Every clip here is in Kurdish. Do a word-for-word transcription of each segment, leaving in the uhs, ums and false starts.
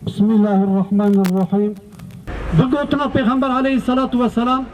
Bismillahirrahmanirrahim. Bi gotina Pêxember aleyhissalatu vesselam,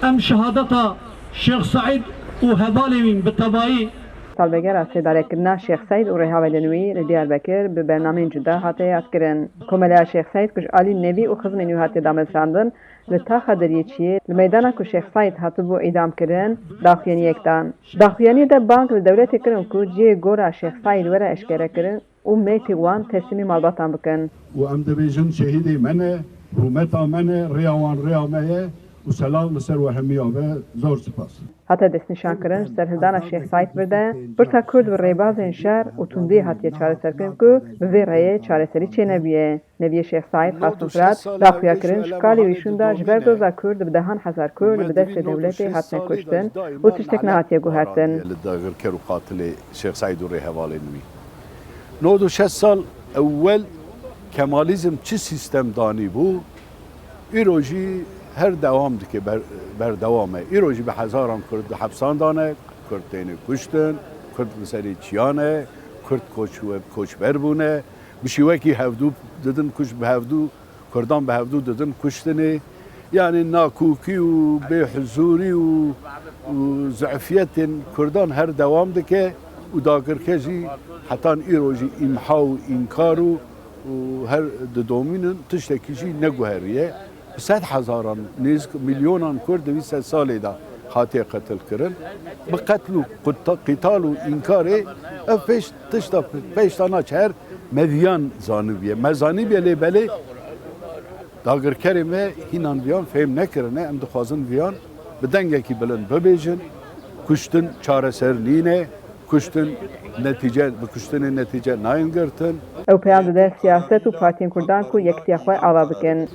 em şehadeta Şêx Seîd û hevalê wîn bi tevayî. Salvegera sêdarekirina Şêx Seîd û rêhevalên wî li Diyarbekir bi bernameyên cuda hate yadkirin. Komeleya Şêx Seîd ku ji alî nevî û xizmên wî hatiye damezrandin, li taxa Deriyê Çiyê li meydana ku Şêx Seîd hatibû îdamkirin, daxuyaniyek dan. Daxuyaniyê de bang li dewletê kirin ku cihê gora Şêx Seîd were eşkerekirin û meytê wan teslîmî malbatan bikin. Û em dibêjin şehîdê me ne, rûmeta me ne, rêya wan rêya me ye û selam li ser we hemiya be. Zor spas. Hate destnîşankirin, ji serhildana Şêx Seîd vir de pirsa Kurd bi rêbazên şer û tundiyê hatiye çareserkirin ku bi vê reyê çareserî çênebûye. Neviyê Şêx Seîd Qasim Firat daxuya kirin ji kalê wî şûnda ji ber doza Kurd bi dehan hezar Kurd bi destê dewletê hatine kuştin û tiştek nehatiye guhertin. Li dagirker û qatilê Şêx Seîd û rêhevalên wî. Nod û şeş sal ewwel Kemalîzm çi sîstem danî bû, îro jî her dewam dike, ber-, berdewam e. Îro jî bi hezaran Kurd di hepsan de ne, Kurd têne kuştin, Kurd li serê çiyan e, Kurd koç-, koçber bûne, bi şîwekî hevdû didin kuş, bi hevdû Kurdan bi hevdû didin kuştinê. Yanî nakokî û bêhuzûrî û, û zefiyetên Kurdan her dewam dike û dagirke jî hetan îro jî îmha û înkar û, û her didomînin, tiştekî jî neguheriye. Bi sed hezaran, nêzik milyonan Kurd di vî sed salê de hatiye qetil kirin. Bi qetl û qita-, qîtal û înkarê ev pêş tişta pêş de naçe her me viyan zanibiye. Me zanibiye lê belê dagirkerê me hînan viyan fêm nekirine. Em dixwazin viyan bi dengekî bilind bibêjin. Kuştin çareser nîne. Kuştin netîce, bi kuştinê netîce nayên girtin. Ew peyam dide siyaset û partiyên Kurdan ku yekitiya xwe ava bikin.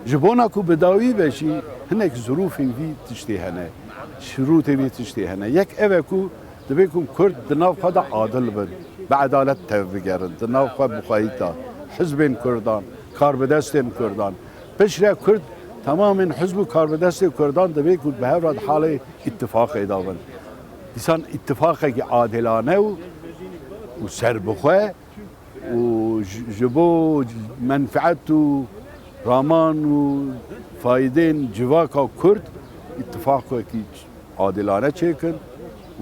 Ji bona ku bi dawî ve jî hinek zirûfên vî tiştê hene, şirûtê vî tiştê hene. Yek ev e ku divê ku Kurd di nav xwe de adil bin, bi edalet tevbigerin, di nav xwe bi xweyî de, hizbên Kurdan, karbidestên Kurdan. Piştre Kurd, temamên hizb û karbidestê Kurdan divê ku bi hev re di halê îtifaqê de bin. Dîsan îtifaqekî adilane û, û serbixwe û ji, ji bo menfeet û raman û fayidên civaka Kurd îtifaqekî adilane çêkin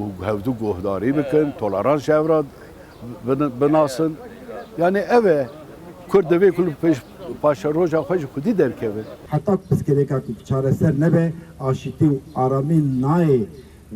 û hevdû guhdarî bikin, tolerans ji hev re bin-, binasin. Yanî ev e, Kurd divê ku li pêş paşeroja xwe ji xwedî derkeve. Heta pirsgirêka ku çareser nebe, aşîtî û aramî nayê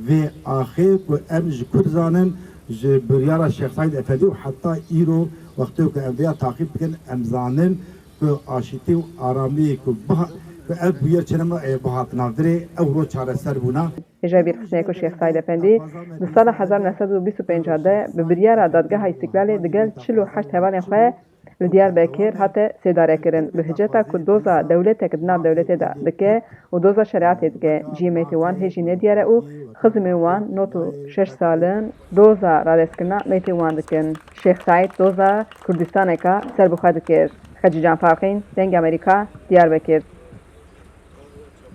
vê axê ku em ji ku dizanin, ji biryara Şêx Seîd Efendî û heta îro wextê ku em vêya taqîb dikin, em zanin ku aşîtî û aramî ku biha-, ku ev bûyer çênema, ê, bihat navdirê, ew roj çareser bûna. Hêja bîrxistinê ku Şêx Seîd Efendî di sala hezar neh sed û bîst û pênc de bi biryara Dadgeha Îstîklalê digel çil û heşt hevalên xwe li Diyarbekir hate sêdarekirin, bi hiceta ku doza dewletek di nav dewletê de dike û doza şerîetê dike. Cihê meytê wan hê jî nediyar e û xizmên wan nod û şeş sal in doza radestkirina meytê wan dikin. Şêx Seîd doza Kurdistaneka serbixwe dikir. Xecîcan Farqîn, Dengê Amerîka, Diyarbekir.